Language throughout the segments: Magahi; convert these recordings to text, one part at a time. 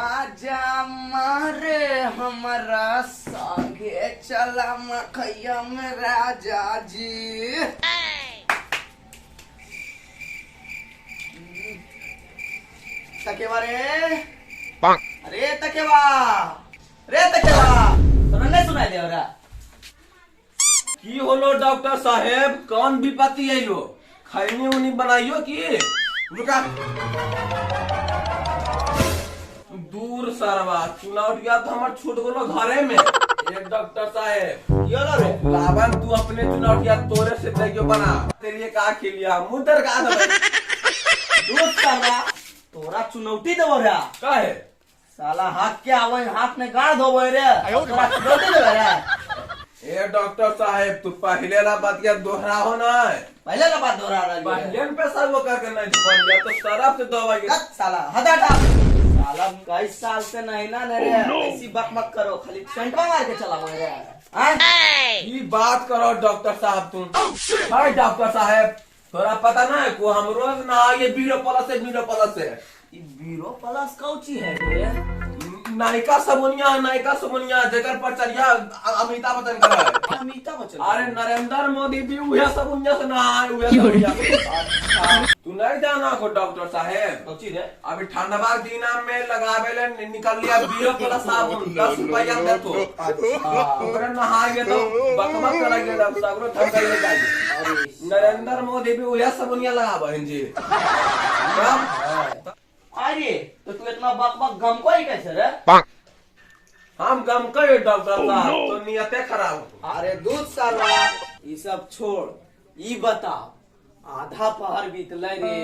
मजा मारे हमारा संगे चला मखैया में राजा जी। तकेवा रे, अरे तकेवा रे, तकेवा तोरा नहीं सुनाई दे रहा। की होलो डॉक्टर साहेब, कौन विपत्ति आइलो? खैनी उनी बनाइयो की? रुका दूर सरवा, चुनौतिया तो हमर छूट गेलो घरे में। एक डॉक्टर साहेब की होलो रे? लावन तू अपने चुनौतिया तोरे से दैयो बना, तेरे का खेलिया मुंह दर का दबे। दूर सरवा तोरा चुनौती देबो रे। काहे? साला हाथ के आवे हाथ में गाड़ धोबो रे, तोरा चुनौती देबो रे। ए डॉक्टर साहेब तू पहले ला बात या दोहरा हो ना, पहले ला बात दोहरा रहा है। पहले पैसा वो करके नहीं झुका तो शराब से दवाई। साला हदा साला कई साल से नहीं ना रे, ऐसी बक मत करो, खाली सेंटवा मार के चला रे। ये बात करो डॉक्टर साहब तुम। हाय डॉक्टर साहब थोड़ा पता ना है को हम रोज ना ये बीरो प्लस से, बीरो प्लस से। ये बीरो प्लस कौची है रे? नायिका सबुनिया, नायिका सबुनिया जेकर पर चलिया अमिताभ बच्चन का है। अमिताभ बच्चन? अरे नरेंद्र मोदी भी उहे सबुनिया से ना आए, उहे सबुनिया। तू नहीं जाना को डॉक्टर साहेब? कौची रे? अभी ठंडवा दिना में लगावे ले निकल लिया बीरो प्लस साबुन 10 रुपया दे तो। ओकरे नहाए तो बकबक करे के सगरो थक गई जाए। नरेंद्र मोदी भी उहे सबुनिया लगावे हैं जी। अरे तो तू इतना बक बक गम को ही कैसे रे? हम गम के डॉक्टर साहब तो नियते खराब हो। अरे दूध साला ये सब छोड़, ई बता आधा पहर बीतले रे,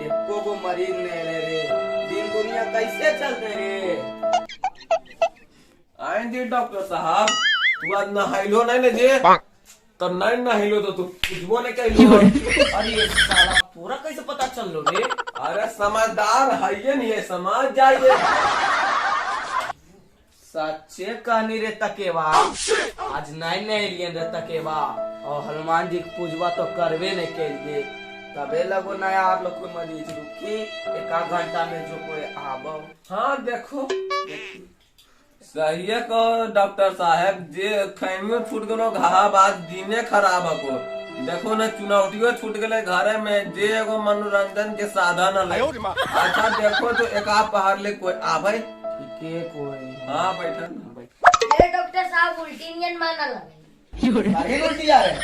एको गो मरीज नहीं ले रे, दिन दुनिया कैसे चलते रे? आए जी डॉक्टर साहब तू आज नहाइलो नहीं ने जी? तो नहीं नहाइलो तो तू कुछबो नहीं कहलो। अरे साला पूरा कैसे पता चल लो रे? अरे समझदार है ये नहीं है, समझ जाइए। सच्चे कहनी रे तकेवा, आज नहीं नहीं रे तकेवा, और हनुमान जी के पूजवा तो करवे नहीं के लिए, तबे लगो नया आप लोग कोई मरीज रुकी एक घंटा में जो कोई आबो। हाँ देखो सही है को डॉक्टर साहब, जे खैनियो छूट गलो घा बात दिने खराब हको। देखो ना चुनौतियों छूट गए घरे में, जे एगो मनोरंजन के साधन है। अच्छा देखो तो एक पहाड़ ले कोई आवे के कोई। हाँ बैठा ए डॉक्टर साहब उल्टी नियन माना लगे। अरे उल्टी आ रहे।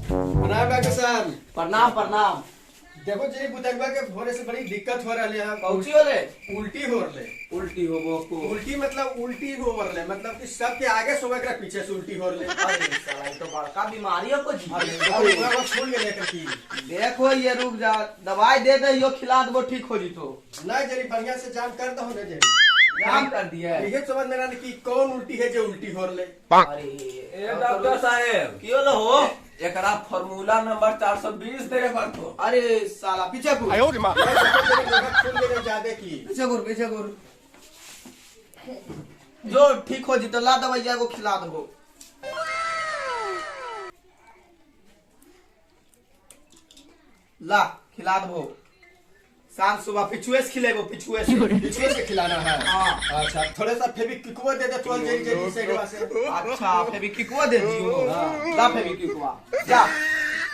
प्रणाम डॉक्टर साहब। प्रणाम प्रणाम। देखो जी बुतकबा के भोरे से बड़ी दिक्कत हो रही है। कौची होले? उल्टी हो रहे। उल्टी होबो को? उल्टी मतलब उल्टी हो रहे, मतलब कि सबके आगे सोवे के पीछे से उल्टी हो रहे। अरे साला तो बड़का बीमारी है को जी। अरे छोड़ के लेकर की देखो ये रुक जा, दवाई दे दे यो खिला दो ठीक हो जी तो। नहीं जरी बढ़िया से जाम कर दो ना जरी। जाम कर दिया ये समझ में ना कि कौन उल्टी है जो उल्टी हो रहे। अरे ए डॉक्टर साहब की होलो हो? एकरा फार्मूला नंबर 420 देवे पड़तो। अरे साला पीछे घूर। आयो रे मां ज्यादा की पीछे घूर, पीछे घूर। जो ठीक हो जी तो ला दवाइया को खिला दो। ला खिला दो, शाम सुबह पिछुए से खिलेबो, पिछुए से। पिछुए से खिलाना है? हाँ। अच्छा थोड़ा सा फेविक्विक दे दे तो जल्दी जल्दी से से। अच्छा फेविक्विक दे दियो। ला फेविक्विक जा,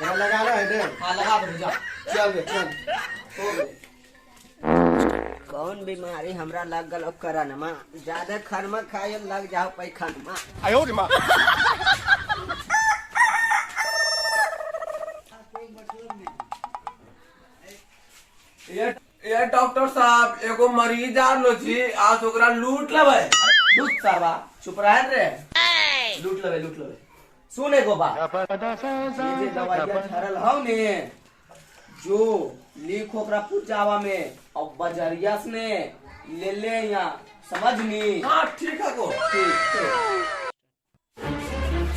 जरा लगाना है दे। हां लगा दो जा, चल रे चल हो गए। कौन बीमारी हमरा लग गल करनमा, ज्यादा खरमा खाए लग जाओ पैखानमा। आयो रे मां। ये डॉक्टर साहब एगो मरीज आ लो जी, आज ओकरा लूट लेबै। लूट साहबा चुप रह रे, लूट लेबै लूट लेबै। सुन एगो बात, ये जे दवाइया झरल हौ ने जो लिख ओकरा पूजावा में और बजरिया से ले ले यहाँ, समझनी? हाँ ठीक है को। ठीक ठीक।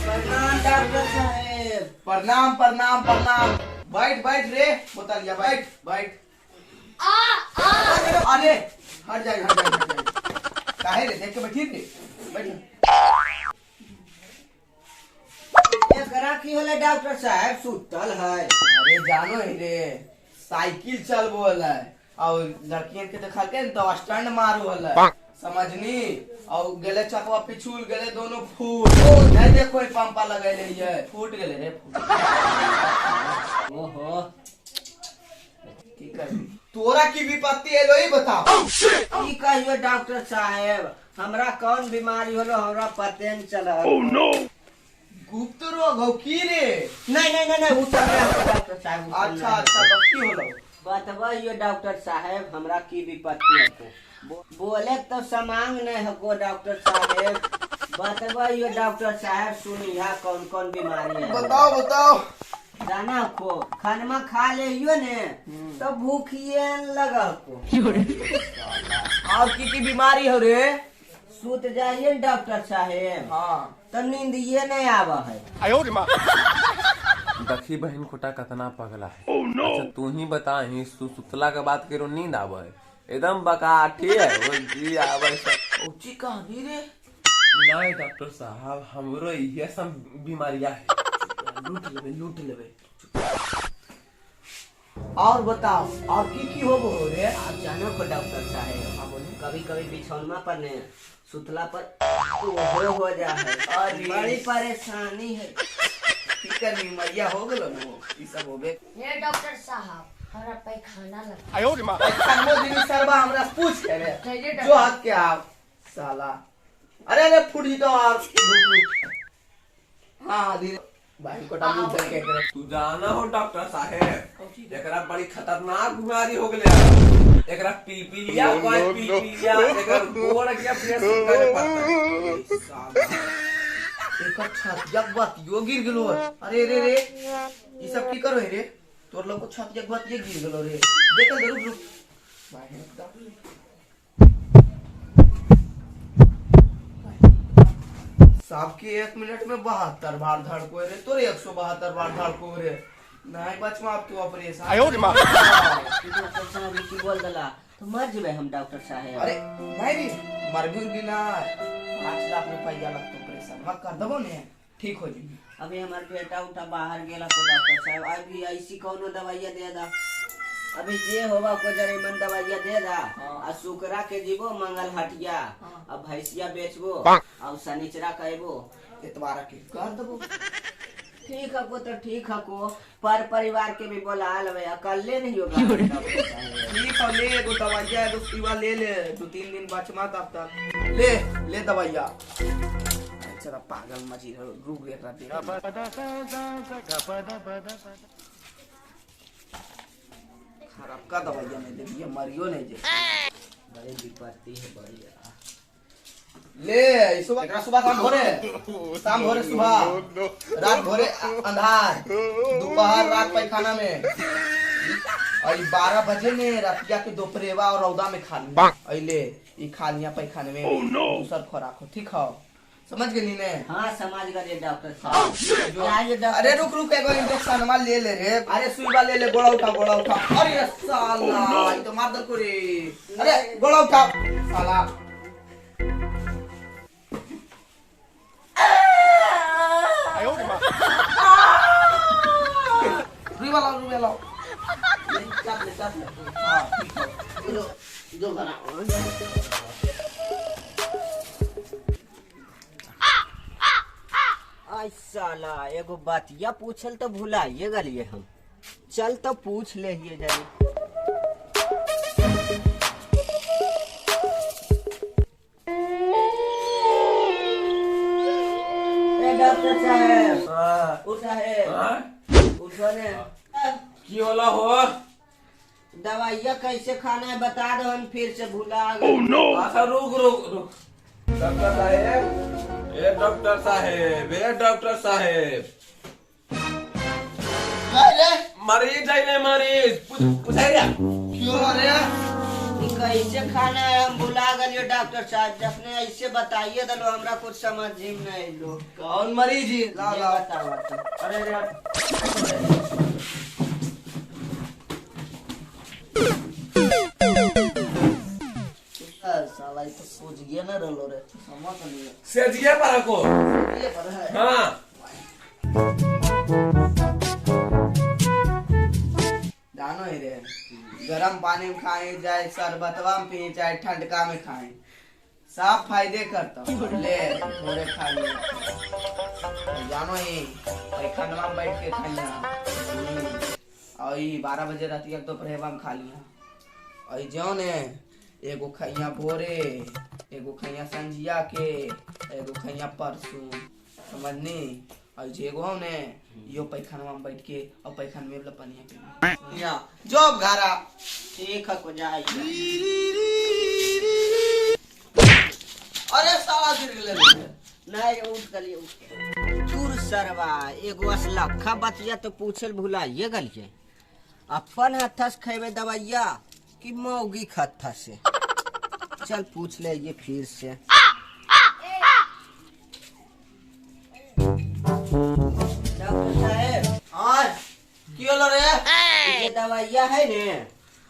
प्रणाम डॉक्टर साहेब। प्रणाम प्रणाम प्रणाम। बैठ बैठ रे बोतलिया, बैठ बैठ। अरे हट जाए हट जाए हट जाए। काहे रे देख के बैठी रे, बैठ। एकरा की होले डॉक्टर साहब सुतल है? अरे जानो ही रे, साइकिल चल बोल है, और लड़कियन के देखल के तो स्टैंड मारू हले समझनी। और गेले चकवा पिछुल गेले दोनों फूट। नहीं देखो ई पंपा लगैले ये फूट गेले रे फूट। ओहो की कर तोरा की विपत्ति एलो ई बताओ। ई कहियो डॉक्टर साहेब हमरा कौन बीमारी होलो हमरा पते न चला। ओह नो गुप्त रोग हो की रे? नहीं नहीं नहीं नहीं उ सब नहीं डॉक्टर साहब। अच्छा अच्छा तब की होलो बतबइयो डॉक्टर साहेब हमरा की विपत्ति हको। बोले तो समांग नहीं हको डॉक्टर साहेब। बतबइयो डॉक्टर साहेब सुनिया कौन कौन बीमारी है बताओ बताओ। जाना को खानमा खा ले ने तो भूखिए लगा को। और की बीमारी हो रे? सूत जाइए डॉक्टर साहेब। हाँ तो नींद ये नहीं आवा है। दखी बहन खोटा कतना पगला है। Oh, no. अच्छा तू ही बता ही सुतला के बाद केरो नींद आवे है एकदम बकाठी है वो जी आवे सब। ऊंची कहानी रे। नहीं डॉक्टर साहब हमरो ये सब बीमारियां है। लूट लेबे लूट लेबे। और बताओ और की होबो हो रे? आप जानो को डॉक्टर साहेब कभी कभी बिछौना पर ने सुतला पर ओहो हो जा है और बड़ी परेशानी है। बीमारियां हो गेलो न ई सब होबे। ये डॉक्टर साहब हमरा पैखाना लग। आयो रे मां पैखानो दिन सरबा हमरा पूछ के रे जो हक के आप साला। अरे अरे फूट जीतो और रुक रुक। हां धीरे भाई को डालू दे के तू जाना हो डॉक्टर साहब एकरा बड़ी खतरनाक बीमारी हो गेले। एकरा पीपीलिया कोई पीपीलिया एकर गोड़ के प्रेस करे पड़ता है। एक छत जग बात यो गिर गेलो। अरे रे रे ई सब की करो रे? तोर लोग को छत जग बात ये गिर गेलो रे। देखल रुक रुक भाई साहब के 1 मिनट में 72 बार धड़को रे तोरे 172 बार धड़को रे। नहीं बचवा अब तू ऑपरेशन। आयो रे मां डॉक्टर साहब की बोल दला तो मर जबे हम डॉक्टर साहब। अरे नहीं रे मरबी भी ना 5 लाख रुपया लगतो ऑपरेशन मत कर दबो ने ठीक हो जी। अभी हमार बेटा उठा बाहर गेला को डॉक्टर साहब अभी ऐसी कोनो दवाइया दे दा। अभी जे होवा को जरे मन दवाइया दे दा। आ सुकरा के जीवो मंगल हटिया आ भैंसिया बेचबो आ शनिचरा कहबो एतवारा के कर दबो। ठीक हको तो ठीक हको पर परिवार के भी बोला लबे अकेले नहीं होगा। ठीक है ले एगो दवाइया एगो पीवा ले ले 2-3 दिन बचमा तब तक ले ले दवाइया। चला पागल मजी रुक एकरा दे। खराब का दवाइया नहीं दे ये मरियो नहीं जे बड़ी विपत्ति है बड़ी। ले सुबह सुबह शाम भोरे शाम भोरे सुबह रात भोरे अंधार दोपहर रात पैखाना में और 12 बजे ने रतिया के दोपहरेवा और रौदा में खा लिया। ले ई खा लिया पैखाने में दूसर खुराक हो ठीक हो समझ गेली ने? हां समझ गए डॉक्टर साहब। अरे रुक रुक एगो इंजेक्शन मार ले ले रे। अरे सुईबा ले ले गोड़ा उठा गोड़ा उठा। अरे साला ई तो मार दलको रे। अरे गोड़ा उठा साला। आयो रे मां रुई वाला रुई वाला चाप ले चाप ले। हां ठीक है जो जो बना साला एगो बातिया पूछल तो भुलाइए गलिए हम। चल तो पूछ ले जरी। ए डॉक्टर साहब उठा है उठो ने। की होला हो? दवाइया कैसे खाना है बता दो हम फिर से भुला गए। Oh, no. अच्छा रुक रुक रुक डॉक्टर साहब ए डॉक्टर साहेब ए डॉक्टर साहेब मरीज आइले मरीज पूछाइया क्यों रे? कैसे खाना है हम भुला गलियो डॉक्टर साहब। जखने ऐसे बताइए दलो हमरा कुछ समझ में नहीं लो। कौन मरीज? ला ला बताओ। अरे अरे साला तो सोच गया ना रलो रे समझ नहीं सेजिया पर को ये पर है। हां ध्यान जानो ही रे, गरम पानी में खाए चाहे शरबतवा में पी चाहे ठंडका में खाए, सब फायदे करता। ले थोड़े खा ले, जानो ही पैखानवा में बैठ के खाइया। और 12 बजे रात तक दोपहरवा में खा लिया। और जो ने एगो खैया भोरे, एगो खैया संझिया के, एगो खैया परसों, समझनी। और जेगो ने यो पैखानवा में बैठ के और पैखान में पनिया पी जो घरा। ठीक है को जाइए। अरे साला गिर गेलै। नहीं उठ गलिए उठ। दूर सरवा एगो असलखा बतिया तो पूछल भुलाइए गलिए, अपन हाथ से खेबे दवाइया कि मौगी खत्था से। चल पूछ ले ये फिर से। डॉक्टर साहेब हाँ की होलो रे? ये दवाइया है ने,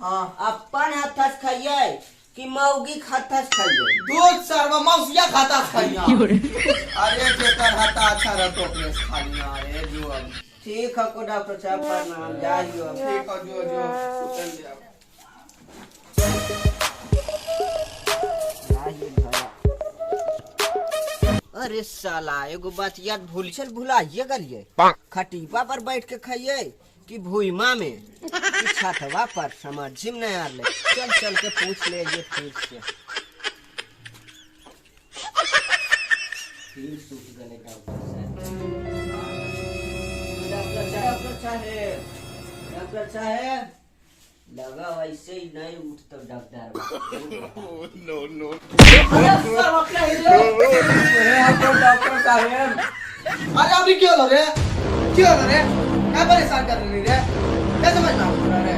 हाँ अपन हाथ से खाइए कि मौगी खाता से खाइए? दूध सरवा मौसिया खाता से खाइया। अरे जेकर हाथा अच्छा रहतो अपने से खा लिया। अरे जो अब ठीक है को डॉक्टर साहब प्रणाम, जाइयो। ठीक है जो जो सुतल जाओ। अरे साला एगो बात याद भूल चल भुलाइए गलिए, खटीपा पर बैठ के खाइए कि भूईमा में कि छतवा पर, समझ में नहीं आ रहा। चल चल के पूछ ले ये फिर से। फिर सूख गए डॉक्टर साहब। डॉक्टर साहब, डॉक्टर साहब लगा वैसे ही नहीं उठता डॉक्टर। नो नो डॉक्टर साहब अरे अभी क्यों लो रे, क्यों लो रे, क्या परेशान कर रही रे, क्या समझना रे?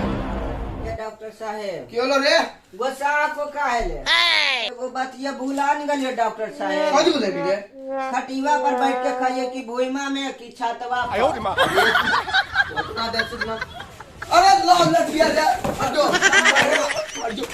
ये डॉक्टर साहब क्यों लो रे? गुस्सा को काहे ले? वो बात ये भुला निकलिए डॉक्टर साहब। कौन भूले रे? खटीवा पर बैठ के खाइए कि भूईमा में कि छतवा पर? उतना दे सुना। अरे लो लठिया दे, हटो हटो।